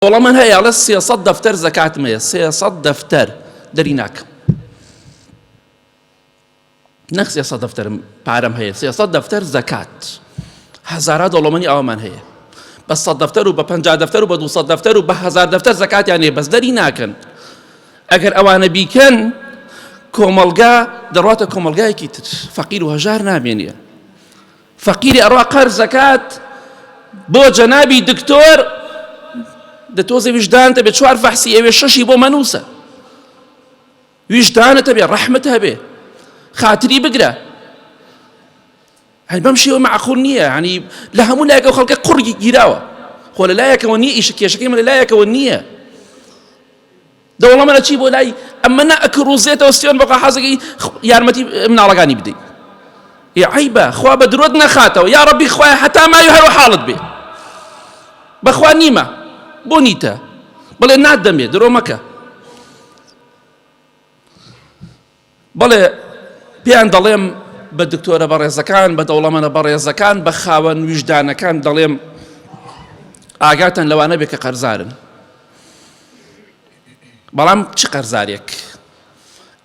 دەوڵەمەند هەیە ئەڵێ 300 دەفتەر زەکاتم هەیە، 300 دەفتەر دەری ناکەم. نەک 300 دەفتەرم پارەم هەیە، 300 دەفتەر زەکات. هەزارا دەوڵەمەنی ئاوامان هەیە. بە 100 دەفتەر و بە 50 دەفتەر و بە 200 دەفتەر و بە 1000 دەفتەر زەکاتیان هەیە، بەس دەری ناکەن. ئەگەر ئەوانە بیکەن کۆمەڵگا دەڕاتە کۆمەڵگایەکی تر، فەقیر و هەژار نامێنێ. فەقیری ئەڕوا قەرز ئەکات بۆ جەنابی دکتۆر دە تۆزێ ویژدانتە بێ چوار فەحسی ئەوێ شەشی بۆ مەنووسە ویژدانت هەبێ ڕەحمت هەبێ خاتری بگرە هەر بەم شێوە معقول نییە ینی لە هەموو لایەکەوە خەڵکە قوڕگی گیراوە خۆ لە لایەکەوە نییە ئیشە کێشەکەی من لە لایەکەوە نییە دەوڵەمەنە چی بۆ لای ئەمە نە ئەکڕوزێتەوە سوێن بەخوا حەزەکەی یارمەتی مناڵەکانی بدەیت ئێ عەیبە خوا بە درۆت نەخاتەوە یا ڕەبی خوایە هەتا ماوی هەرو حاڵت بێ بەخوا نیمە بۆ نیتە بڵێ ناتدەمێ درۆ مەکە بەڵێ پێیان دەڵێم بە دکتۆرە بەڕێزەکان بە دەوڵەمەنە بەڕێزەکان بە خاوەن ویژدانەکان دەڵێم ئاگاتان لەوانە بێ کە قەرزارن بەڵام چ قەرزارێک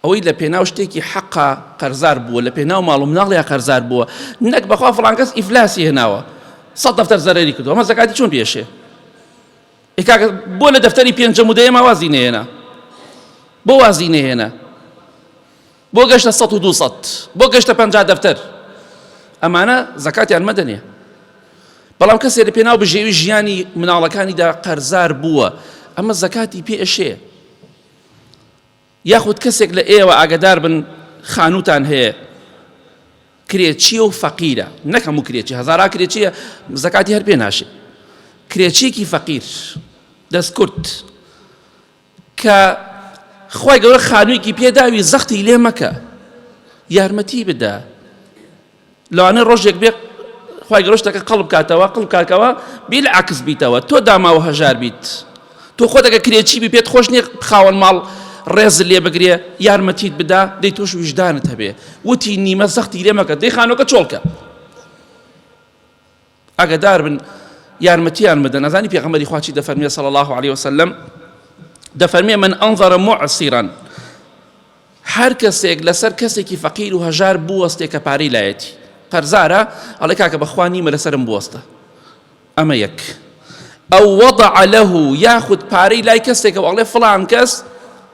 ئەوەی لە پێناو شتێکی حەقا قەرزار بووە لە پێناو ماڵ و مناڵیا قەرزار بووە نەک بەخوا فڵان کەس ئیفلاسی هێناوە سە دەفتەر زەرەری کردووە ئەمە زەکاتی چۆن پێشێ ئێ کاکە بۆ لە دەفتەری پێنجەم و دەیەما وازی نەهێنا؟ بۆ وازی نەهێنا؟ بۆ گەشتە سەد و دوو سەد؟ بۆ گەشتە پەنجا دەفتەر؟ ئەمانە زەکاتیان مەدەنێ. بەڵام کەسێ لە پێناو بژێوی ژیانی مناڵەکانیدا قەرزار بووە، ئەمە زەکاتی پێ ئەشێ. یاخود کەسێک لە ئێوە ئاگدار بن خانووتان هەیە کرێچیە و فەقیرە نەک هەموو کرێچی هەزارا کرێچیە زەکاتی هەر پێ ناشێ کرێچیەکی فەقیر دەست کورت کە خوای گەورە خانوویەکی پێداوی زەختی لێ مەکە یارمەتی بدە لەوانەیە ڕۆژێک بێ خوای گەورە شتەکە قەڵب کاتەوە قڵب کاکەوە بیلعکس بیتەوە تۆ داماوە هەژار بیت تۆ خۆتەکە کرێچی بی پێت خۆش نییە خاوەن ماڵ ڕێز لێ بگرێ یارمەتیت بدا دەی تۆش ویژدانت هەبێ وتی نیمە زەختی لێ مەکە دەی خانۆکە چۆڵکە ئاگادار بن یارمەتیان بدەن ئەزانی پێغەمبەری خوا چی دەفەرمێ صلی الله علیه وسلم دەفەرمێ من انظر معسرا هەر کەسێک لەسەر کەسێکی فەقیر و هەژار بوەستێ کە پارەی لایەتی قەرزارە ئەڵێ کاکە بەخوا نیمە لەسەرم بوەستە ئەمە یەک ئەو وەضع له یاخود پارەی لای کەسێکە و ئەڵێ فڵان کەس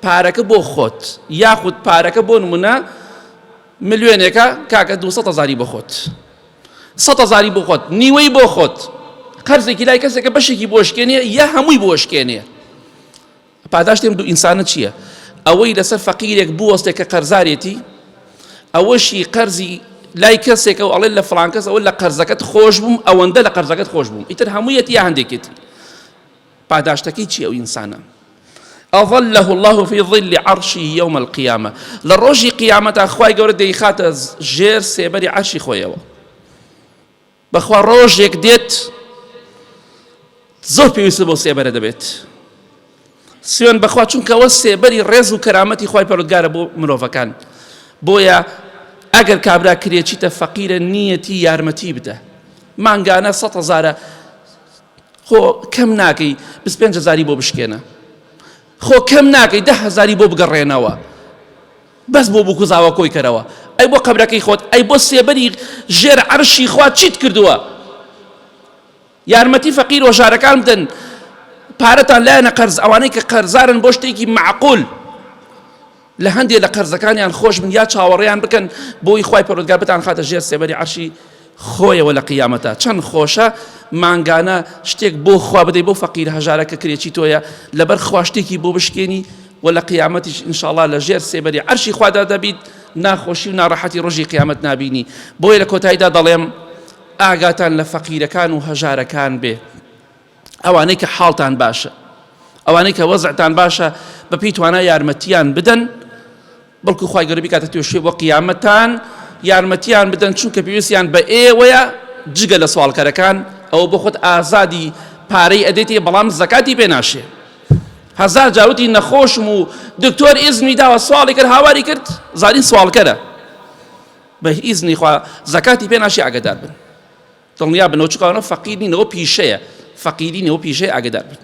پارەکە بۆ خۆت یاخود پارەکە بۆ نمونە ملیۆنێکە کاکە 200 هەزاری بۆ خۆت سەد هەزاری بۆ خۆت نیوەی بۆ خۆت قەرزێکی لای کەسێکە بەشێکی بۆ شکێنێ یا هەمووی بۆ شکێنێ پاداشتی ئەم دوو ئینسانە چییە؟ ئەوەی لەسەر فەقیرێک بوەستێ کە قەرزارێتی، ئەوەشی قەرزی لای کەسێکە و ئەڵێ لە فڵان کەس ئەوە لە قەرزەکەت خۆش بووم ئەوەندە لە قەرزەکەت خۆش بووم ئیتر هەموویەتی یا هەندێکێتی پاداشتەکەی چییە ئەو ئینسانە؟ أظله الله في ظل عرشه يوم القيامة لە ڕۆژی قیامەتا خوای گەورە دەیخاتە ژێر سێبەری عەرشی خۆیەوە بەخوا ڕۆژێک دێت زۆر پێویستە بۆ سێبەرە دەبێت سوێن بەخوا چونکە ئەوە سێبەری ڕێز و کەرامەتی خوای پەروەردگارە بۆ مرۆڤەکان بۆیە ئەگەر کابرا کرێچیتە فەقیرە نیەتی یارمەتی بدە مانگانە سە هەزارە خۆ کەم ناکەی 25 هزاری بۆ بشکێنە خۆ کەم ناکەی ده هزاری بۆ بگەڕێنەوە بەس بۆ بوک و زاوا کۆی کەرەوە ئەی بۆ قەبرەکەی خۆت ئەی بۆ سێبەری ژێر عەرشی خوا چیت کردووە یارمەتی فەقیر و ژارەکان بدەن پارەتان لایەنە قەرز ئەوانەی کە قەرزارن بۆ شتێکی معقول لە هەندێک لە قەرزەکانیان خۆش بن یا چاوەڕێیان بکەن بۆی خوای پەروەردگار بتان خاتە ژێر سێبەری عەرشی خۆیەوە لە قیامەتا چەند خۆشە مانگانە شتێک بۆ خوا بدەی بۆ فەقیر هەژارە کە کرێچی تۆیە لەبەر خوا شتێکی بۆ بشکێنی و لە قیامەتیش ئینشاڵا لە ژێر سێبەری عەرشی خوادا دەبیت ناخۆشی و ناڕەحەتی ڕۆژی قیامەت نابینی بۆیە لە کۆتاییدا دەڵێم ئاگاتان لە فەقیرەکان و هەژارەکان بێ ئەوانەی کە حاڵتان باشە ئەوانەی کە وەزعتان باشە بەپێی توانا یارمەتیان بدەن بەڵکو خوای گەورە بیکاتە توێشێ بۆ قیامەتان یارمەتیان بدەن چونکە پێویستیان بە ئێوەیە جگە لە سواڵکەرەکان ئەوە بۆ خۆت ئازادی پارەی ئەدەیتێ بەڵام زەکاتی پێ ناشێ هەزار جاوتی نەخۆشم و دکتۆر ئیزنی داوە سواڵی کرد هاواری کرد زانین سواڵکەرە بە ئیزنی خوا زەکاتی پێ ناشێ ئاگدار بن دڵنیا بنەوە چونکە ئەوانە فەقیر نین ئەوە پیشەیە فەقیری نیە ئەوە پیشەیە ئاگدار بن.